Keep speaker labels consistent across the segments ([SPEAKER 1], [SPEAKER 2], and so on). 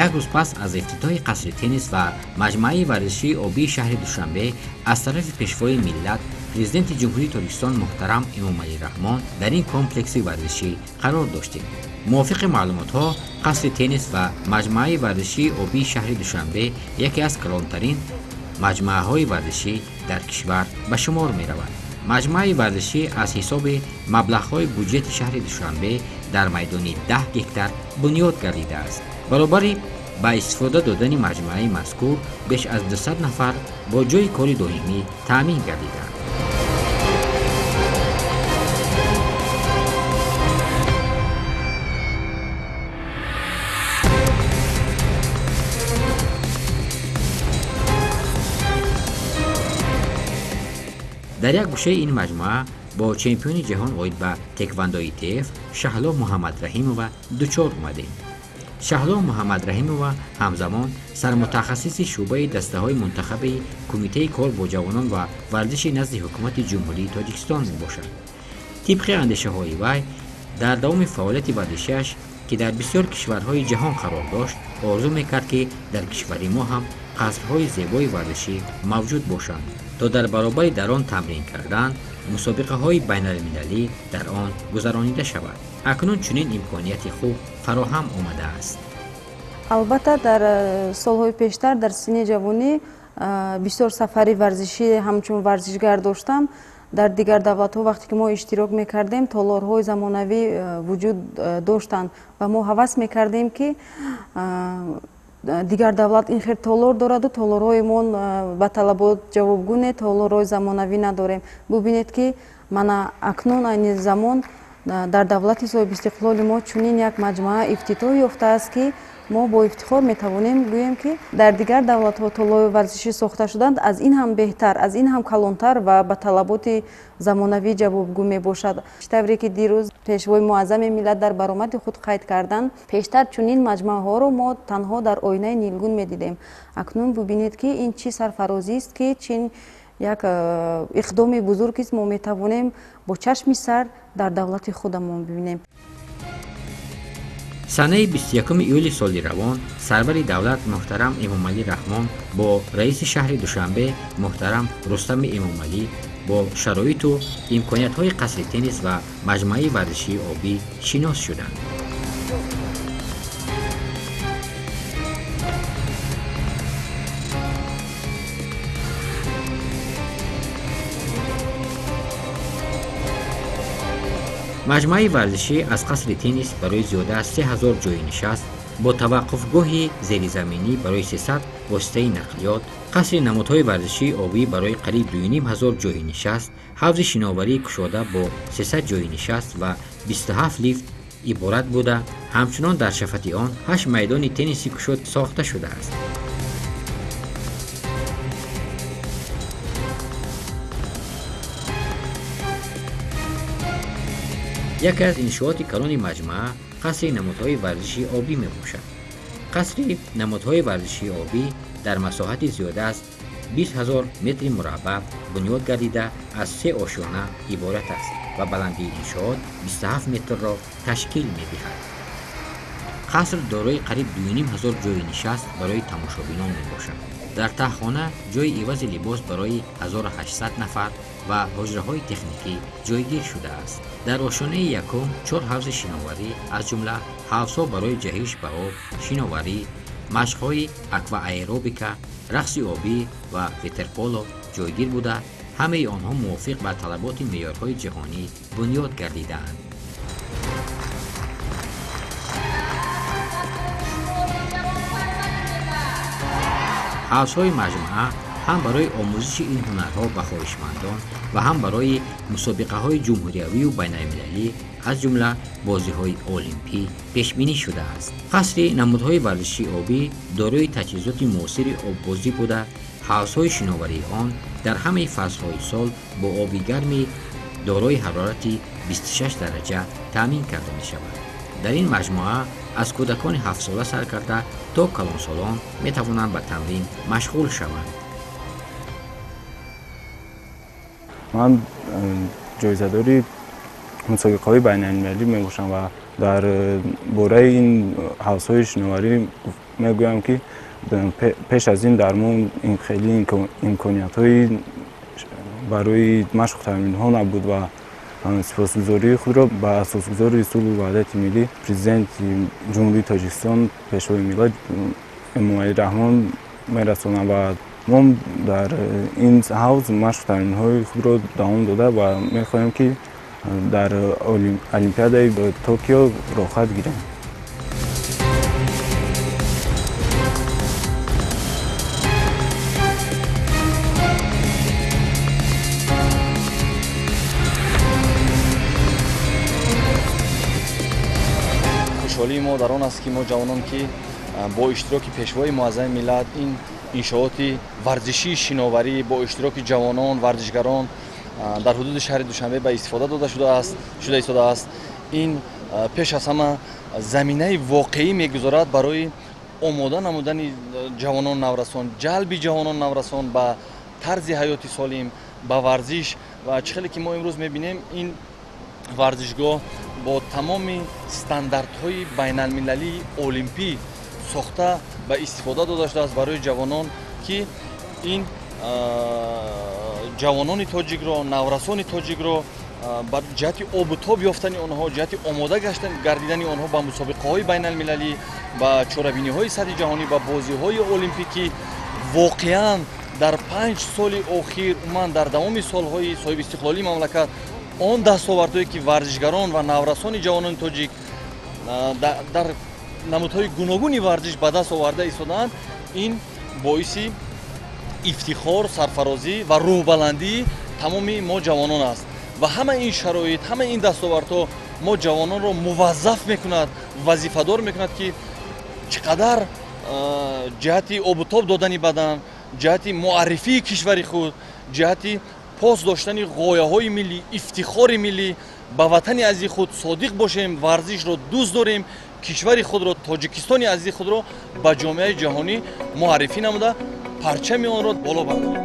[SPEAKER 1] Як рӯз пас аз ифтитоҳи қасри теннис ва маҷмӯаи варзишии обии шаҳри Душанбе аз тарафи Пешвои миллат, Президенти Ҷумҳурии Тоҷикистон муҳтарам Эмомалӣ Раҳмон, дар ин комплекси варзишӣ қарор доштем. Мувофиқи маълумотҳо, қасри теннис ва маҷмӯаи варзишии обии шаҳри Душанбе яке аз калонтарин маҷмӯаҳои варзишӣ дар кишвар ба шумор меравад. Маҷмӯаи варзишӣ аз ҳисоби маблағҳои буҷети шаҳри Душанбе дар майдони 10 гектар бунёд гардидааст. Баробари ба истифода додани маҷмӯаи мазкур, беш аз 200 нафар бо ҷойи кори доимӣ таъмин гардиданд. Дар як гӯшаи ин маҷмӯа бо чемпиони ҷаҳон оид ба теквандои ТФ Шаҳло Муҳаммадраҳимова дучор омадем. Шаҳло Муҳаммадраҳимова ҳамзамон сармутахассиси шӯъбаи дастаҳои мунтахаби Кумитаи кор бо ҷавонон ва варзиши назди Ҳукумати Ҷумҳурии Тоҷикистон мебошад. Тибқи андешаҳои вай, дар давоми фаъолияти варзишиаш, ки дар бисёр кишварҳои ҷаҳон қарор дошт, орзу мекард, ки дар кишвари мо ҳам қасрҳои зебои варзишӣ мавҷуд бошанд, то дар баробари дар он тамрин кардан, мусобиқаҳои байналмилалӣ дар он гузаронида шавад. Акнун чунин имконияти хуб фароҳам омадааст.
[SPEAKER 2] Албатта, дар солҳои пештар, дар синни ҷавонӣ, бисёр сафари варзишӣ ҳамчун варзишгар доштам. Дар дигар давлатҳо вақте ки мо иштирок мекардем, толорҳои замонавӣ вуҷуд доштанд ва мо ҳавас мекардем, ки дигар давлат ин хел толор дораду толорҳои мо ба талабот ҷавобгӯ не, толорҳои замонавӣ надорем. Бубинед, ки мана акнун, айни замон, дар давлати соҳибистиқлоли мо чунин як маҷмӯа ифтитоҳ ёфтааст, ки мо бо ифтихор метавонем гӯем, ки дар дигар давлатҳо толори варзишӣ сохта шуданд, аз ин ҳам беҳтар, аз ин ҳам калонтар ва ба талаботи замонавӣ ҷавобгӯ мебошад. Чӣ тавре ки дирӯз Пешвои муаззами миллат дар баромади худ қайд карданд, пештар чунин маҷмӯаҳоро мо танҳо дар оинаи нилгун медидем. Акнун бубинед, ки ин чӣ сарфарозист, ки чин як иқдоми бузургист, мо метавонем бо чашми сар дар давлати худамон бибинем.
[SPEAKER 1] Санаи 21 июли соли равон сарвари давлат муҳтарам Эмомалӣ Раҳмон бо раиси шаҳри Душанбе муҳтарам Рустами Эмомалӣ бо шароиту имкониятҳои қасри теннис ва маҷмӯаи варзишии обӣ шинос шуданд. Маҷмӯаи варзишӣ аз қасри теннис барои зиёда аз 3000 ҷойи нишаст, бо таваққуфгоҳи зеризаминӣ барои 300 воситаи нақлиёт, қасри намудҳои варзишии обӣ барои қариб 2500 ҷойи нишаст, ҳавзи шиноварии кушода бо 300 ҷойи нишаст ва 27 лифт иборат буда, ҳамчунон дар шафати он ҳашт майдони тенниси кушод сохта шудааст. Яке аз иншооти калони маҷмӯа қасри намудҳои варзиши обӣ мебошад. Қасри намудҳои варзишии обӣ дар масоҳати зиёда аз 20 000 метри мураббаъ бунёд гардида, аз се ошёна иборат аст ва баландии иншоот 27 метрро ташкил медиҳад. Қаср дорои қариб 2500 ҷойи нишаст барои тамошобинон мебошад. Дар таҳхона ҷойи ивази либос барои 1800 нафар ва ҳуҷраҳои техникӣ ҷойгир шудааст. Дар ошёнаи якум чор ҳавзи шиноварӣ, аз ҷумла ҳавзҳо барои ҷаҳиш ба об, шиноварӣ, машқҳои аквааэробика, рақси обӣ ва ватерполо ҷойгир буда, ҳамаи онҳо мувофиқ ба талаботи меъёрҳои ҷаҳонӣ бунёд гардидаанд. Ҳавзҳои маҷмӯа ҳам барои омӯзиши ин ҳунарҳо ба хоҳишмандон ва ҳам барои мусобиқаҳои ҷумҳуриявию байналмилалӣ, аз ҷумла бозиҳои олимпӣ, пешбинӣ шудааст. Қасри намудҳои варзишии обӣ дорои таҷҳизоти муосири оббозӣ буда, ҳавзҳои шиноварии он дар ҳамаи фаслҳои сол бо оби гарми дорои ҳарорати 26 дараҷа таъмин карда мешавад. Дар ин маҷмӯа аз кӯдакони ҳафтсола сар карда то калонсолон метавонанд ба тамрин машғул шаванд.
[SPEAKER 3] Ман ҷоизадори мусобиқаҳои байналмилалӣ мебошам ва дар бораи ин ҳавзҳои шиноварӣ Мегӯям, ки пеш аз ин дар мо хеле имкониятҳои барои машқу тамринҳо набуд ва сипосгузории худро ба асосгузори сулҳу ваҳдати миллӣ, Президенти Ҷумҳурии Тоҷикистон, Пешвои миллат Эмомалӣ Раҳмон мерасонам ва мо дар ин ҳавз машқу тамринҳои худро давом дода ва мехоҳем, ки дар Олимпиадаи Токио роҳхат гирем.
[SPEAKER 4] Хушҳолии мо дар он аст, ки мо ҷавонон, ки бо иштироки Пешвои муаззами миллат ин иншооти варзишии шиноварӣ бо иштироки ҷавонон варзишгарон дар ҳудуди шаҳри Душанбе ба истифода дода шуда истодааст. Ин пеш аз ҳама заминаи воқеӣ мегузорад барои омода намудани ҷавонон наврасон, ҷалби ҷавонон наврасон ба тарзи ҳаёти солим, ба варзиш. Ва чӣ хеле ки мо имрӯз мебинем, ин варзишгоҳ бо тамоми стандартҳои байналмилалии олимпӣ сохта ба истифода дода шудааст барои ҷавонон, ки ин ҷавонони тоҷикро, наврасони тоҷикро ба ҷиҳати обу тоб ёфтани онҳо, ҷиҳати омода гардидани онҳо ба мусобиқаҳои байналмилалӣ, ба чорабиниҳои сатҳи ҷаҳонӣ, ба бозиҳои олимпикӣ. Воқеан дар 5 соли охир, умуман дар давоми солҳои соҳибистиқлолии мамлакат, он дастовардҳое ки варзишгарон ва наврасони ҷавонони тоҷик дар намудҳои гуногуни варзиш ба даст оварда истодаанд, ин боиси ифтихор, сарфарозӣ ва рӯҳбаландии тамоми мо ҷавонон аст. Ва ҳама ин шароит, ҳама ин дастовардҳо мо ҷавононро муваззаф мекунад, вазифадор мекунад, ки чӣ қадар ҷиҳати обутоб додани бадан, ҷиҳати муаррифии кишвари худ, ҷиҳати пос доштани ғояҳои миллӣ, ифтихори миллӣ, ба ватани азизи худ содиқ бошем, варзишро дӯст дорем, кишвари худро, Тоҷикистони азизи худро ба ҷомеаи ҷаҳонӣ муаррифӣ намуда, парчами онро боло бардорем.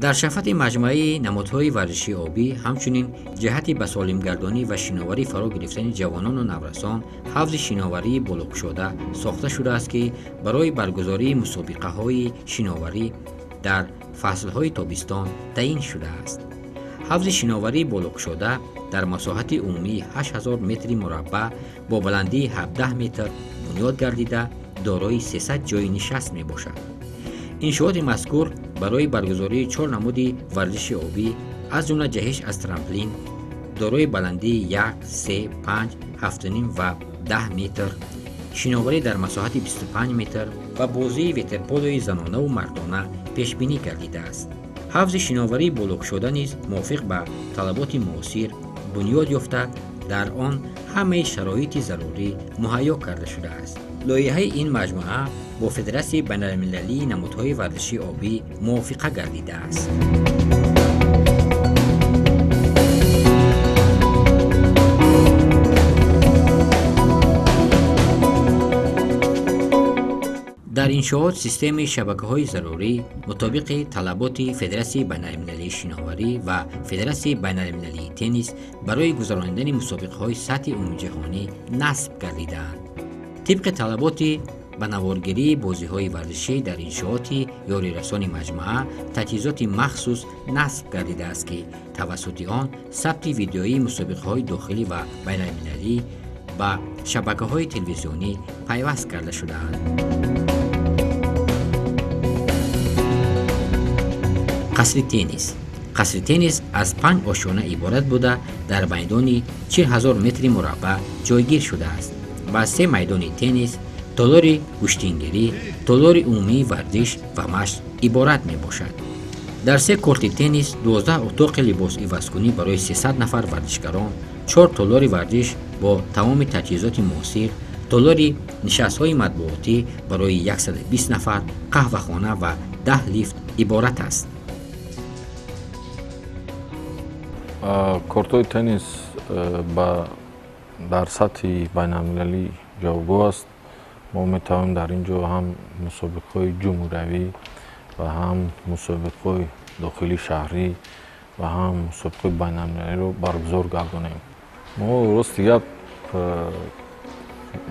[SPEAKER 1] Дар шафати маҷмӯаи намудҳои варзишии обӣ ҳамчунин ҷиҳати ба солимгардонӣ ва шиноварӣ фаро гирифтани ҷавонону наврасон ҳавзи шиноварии болокушода сохта шудааст, ки барои баргузории мусобиқаҳои шиноварӣ дар фаслҳои тобистон таъин шудааст. Ҳавзи шиноварии болокушода дар масоҳати умумии 8000 метри мураббаъ бо баландии 17 метр бунёд гардида, дорои 300 ҷойи нишаст мебошад. Иншооти мазкур барои баргузории 4 намуди варзиши обӣ, аз ҷумла ҷаҳиш аз трамплин дорои баландии 1, 3, 5, 7,5 ва 10 метр, шиноварӣ дар масоҳати 25 метр ва бозии ветерполои занонаву мардона пешбинӣ гардидааст. Ҳавзи шиноварии болокушода низ мувофиқ ба талаботи муосир бунёд ёфта, дар он ҳамаи шароити зарурӣ муҳайё карда шудааст. Лоиҳаи ин маҷмӯа бо Федератсияи байналмилалии намудҳои варзишии обӣ мувофиқа гардидааст. Дар иншоот системаи шабакаҳои зарурӣ мутобиқи талаботи Федератсияи байналмилалии шиноварӣ ва Федератсияи байналмилалии теннис барои гузаронидани мусобиқаҳои сатҳи умумиҷаҳонӣ насб гардидаанд. Тибқи талаботи Ба наворгирии бозиҳои варзишӣ дар иншооти ёрирасони маҷмӯа таҷҳизоти махсус насб гардидааст, ки тавассути он сабти видеоии мусобиқаҳои дохилӣ ва байналмилалӣ ба шабакаҳои телевизионӣ пайваст карда шудаанд. Қасри теннис. Қасри теннис аз 5 ошёна иборат буда, дар майдони 40 000 метри мураббаъ ҷойгир шудааст ва аз 3 майдони теннис, толори гӯштингирӣ, толори умумии варзиш ва машқ иборат мебошад. Дар 3 корти теннис 12 утоқи либосивазкунӣ барои 300 нафар варзишгарон, 4 толори варзиш бо тамоми таҷҳизоти муосир, толори нишастҳои матбуотӣ барои 120 нафар, қаҳвахона ва 10 лифт иборат аст.
[SPEAKER 5] Кортҳои теннис дар сатҳи байналмилалӣ ҷавобгӯ аст. Мо метавонем дар ин ҷо ҳам мусобиқаҳои ҷумҳуриявӣ ва ҳам мусобиқаҳои дохилии шаҳрӣ ва ҳам мусобиқаҳои байналмилалиро баргузор гардонем. Мо рости гап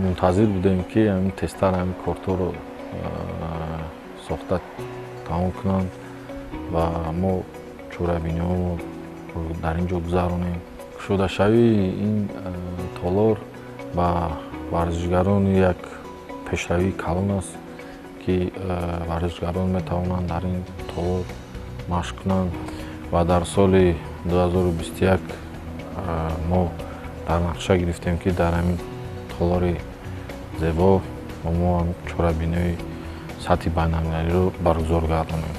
[SPEAKER 5] мунтазир будем, ки ҳамин тезтар ҳамин кортҳоро сохта тамом кунанд ва мо чорабиниҳоро дар ин ҷо гузаронем. Кушодашавии ин толор ба варзишгарон як пешравии калон аст, ки варзишгарон метавонанд дар ин толор машқ кунанд ва дар соли 2021 мо дар нақша гирифтем, ки дар ҳамин толори зебо мо чорабиниҳои сатҳи байналмилалиро баргузор гардонем.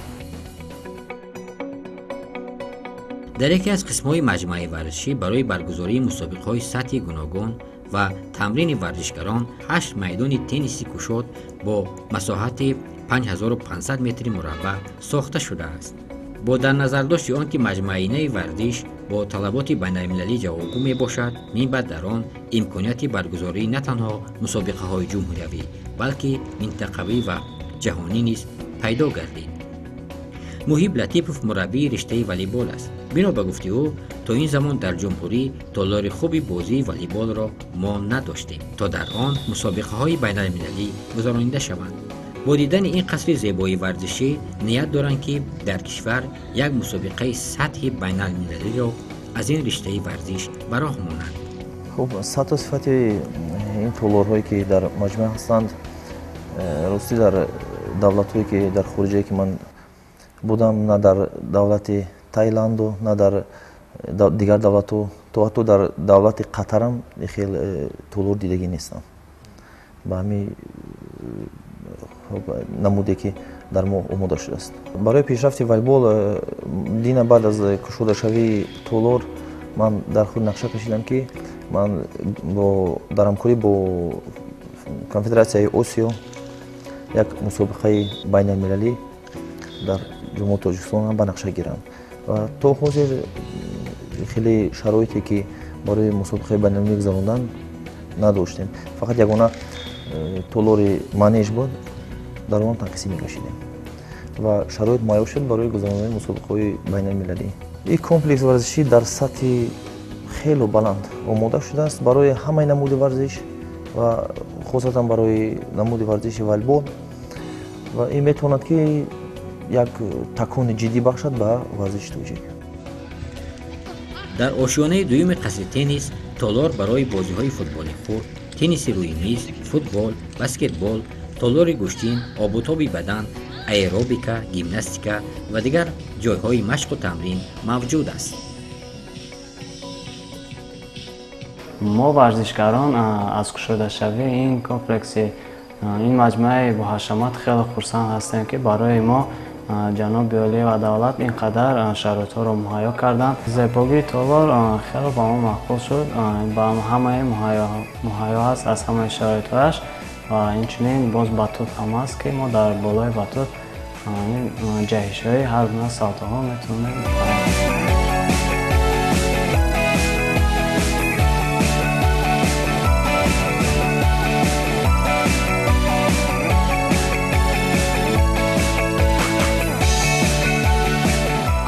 [SPEAKER 1] Дар яке аз қисмҳои маҷмӯаи варзишӣ барои баргузории мусобиқаҳои сатҳи гуногун ва тамрини варзишгарон 8 майдони тенниси кушод бо масоҳати 5500 метри мураббаъ сохта шудааст. Бо дар назардошти он ки маҷмӯаи нави варзиш бо талаботи байналмилалӣ ҷавобгӯ мебошад, минбаъд дар он имконияти баргузории на танҳо мусобиқаҳои ҷумҳуриявӣ, балки минтақавӣ ва ҷаҳонӣ низ пайдо гардид. Муҳиб Латипов мураббии риштаи волейбол аст. Бино ба гуфти ӯ, то ин замон дар ҷумҳурӣ толори хуби бозии волейболро мо надоштем, то дар он мусобиқаҳои байналмилалӣ гузаронида шаванд. Бо дидани ин қасри зебои варзишӣ ният доранд, ки дар кишвар як мусобиқаи сатҳи байналмилалиро аз ин риштаи варзиш ба роҳ монанд.
[SPEAKER 6] Хуб, сатҳу сифати ин толорҳое ки дар маҷмӯа ҳастанд, ростӣ дар давлатҳое ки дар хориҷае ки ман будам, на дар давлати Таиланду, на дар дигар давлатҳо, то ҳатто дар давлати Қатарам хел толор дидагӣ нестам. Ба ҳамин намуде ки дар мо омода шудааст. Барои пешрафти волейбол дина баъд аз кушодашавии толор ман дар худ нақша кашидам, ки ман дар ҳамкорӣ бо Конфедератсияи Осиё як мусобиқаи байналмилалӣ дар Ҷумҳурии Тоҷикистон ҳам ба нақша гирам. Ва то ҳозир хеле шароите ки барои мусобиқаи байналмилалӣ гузарондан надоштем. Фақат ягона толори манеж буд, дар он танқисӣ мекашидем ва шароит муайян шуд барои гузаронидани мусобиқаҳои байналмилалӣ. Ин комплекс варзишӣ дар сатҳи хело баланд омода шудааст барои ҳамаи намуди варзиш ва хусусан барои намуди варзиши волейбол, ва ин метавонад ки як такони ҷиддӣ бахшад ба варзиши тоҷик.
[SPEAKER 1] Дар ошёнаи дуюми қасри теннис толор барои бозиҳои футболи хурд, тенниси рӯи миз, футбол, баскетбол, толори гӯштин, обутоби бадан, аэробика, гимнастика ва дигар ҷойҳои машқу тамрин мавҷуд аст.
[SPEAKER 7] Мо варзишгарон аз кушодашавии ин комплекси, ин маҷмӯаи боҳашамат хеле хурсанд ҳастем, ки барои мо ҷаноби олӣ ва давлат ин қадар шароитҳоро муҳайё карданд. Зебогии толор хеле ба мо маъқул шуд, ба ҳамаи муҳайё аст аз ҳамаи шароитҳояш ва инчунин боз батут ҳам аст, ки мо дар болои батут ҷаҳишҳои ҳар гуна салтоҳо метавонем бихонем.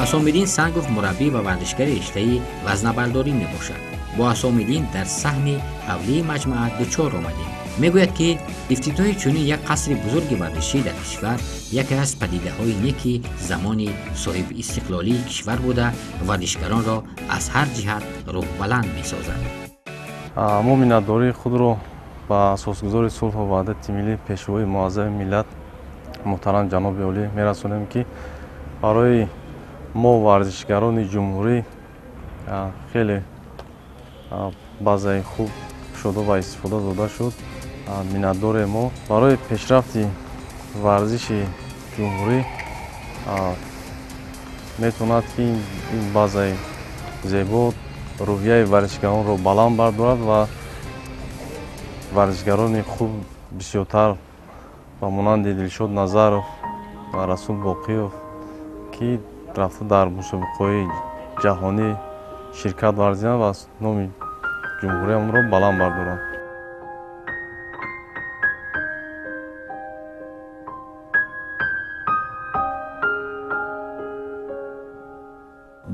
[SPEAKER 1] Асомиддин Сангов мураббӣ ва варзишгари риштаи вазнабардорӣ мебошад. Бо Асомиддин дар саҳни ҳавлии маҷмӯа дучор омадем. Мегӯяд, ки ифтитоҳи чунин як қасри бузурги варзишӣ дар кишвар яке аз падидаҳои неки замони соҳибистиқлолии кишвар буда, варзишгаронро аз ҳар ҷиҳат рӯҳбаланд месозад.
[SPEAKER 8] Мо миннатдории худро ба асосгузори сулҳу ваҳдати миллӣ, пешвои муаззами миллат муҳтарам ҷаноби олӣ мерасонем, ки барои мо варзишгарони ҷумҳурӣ хеле базаи хуб шуда ва истифода дода шуд. Миннатдорем мо барои пешрафти варзиши ҷумҳурӣ метавонад, ки ин базаи зебо рӯҳияи варзишгаронро баланд бардорад ва варзишгарони хуб бисёртар ба монанди Дилшод Назаров ва Расул Боқиев, ки рафта дар мусобиқаҳои ҷаҳонӣ ширкат варзиданд ва номи ҷумҳуриямонро баланд бардоранд.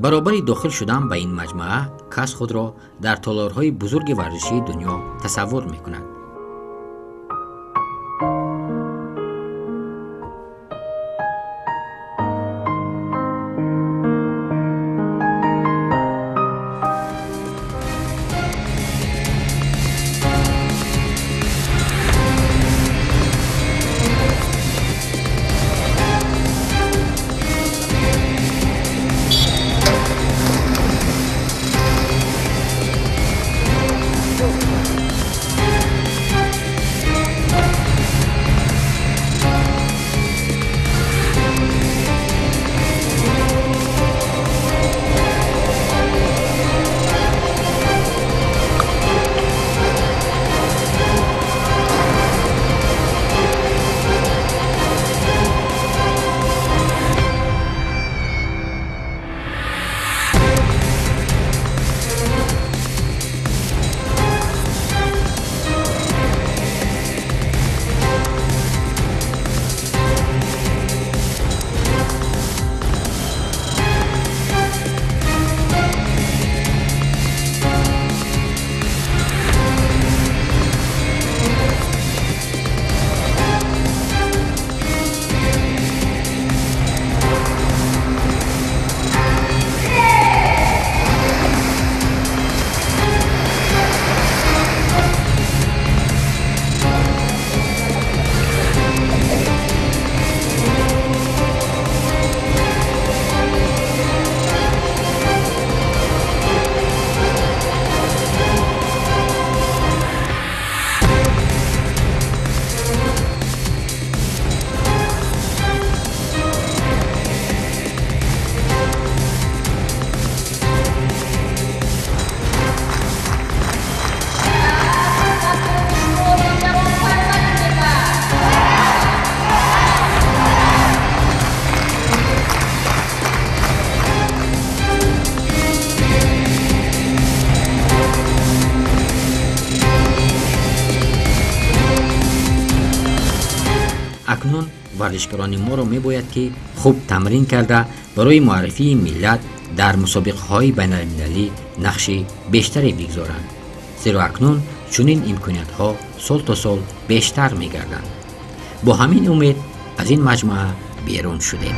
[SPEAKER 1] Баробари дохил шудан ба ин маҷмӯа кас худро дар толорҳои бузурги варзишии дунё тасаввур мекунад. Акнун варзишгарони моро мебояд, ки хуб тамрин карда барои муаррифии миллат дар мусобиқаҳои байналмилалӣ нақши бештаре бигзоранд, зеро акнун чунин имкониятҳо сол то сол бештар мегарданд. Бо ҳамин умед аз ин маҷмӯа берун шудем.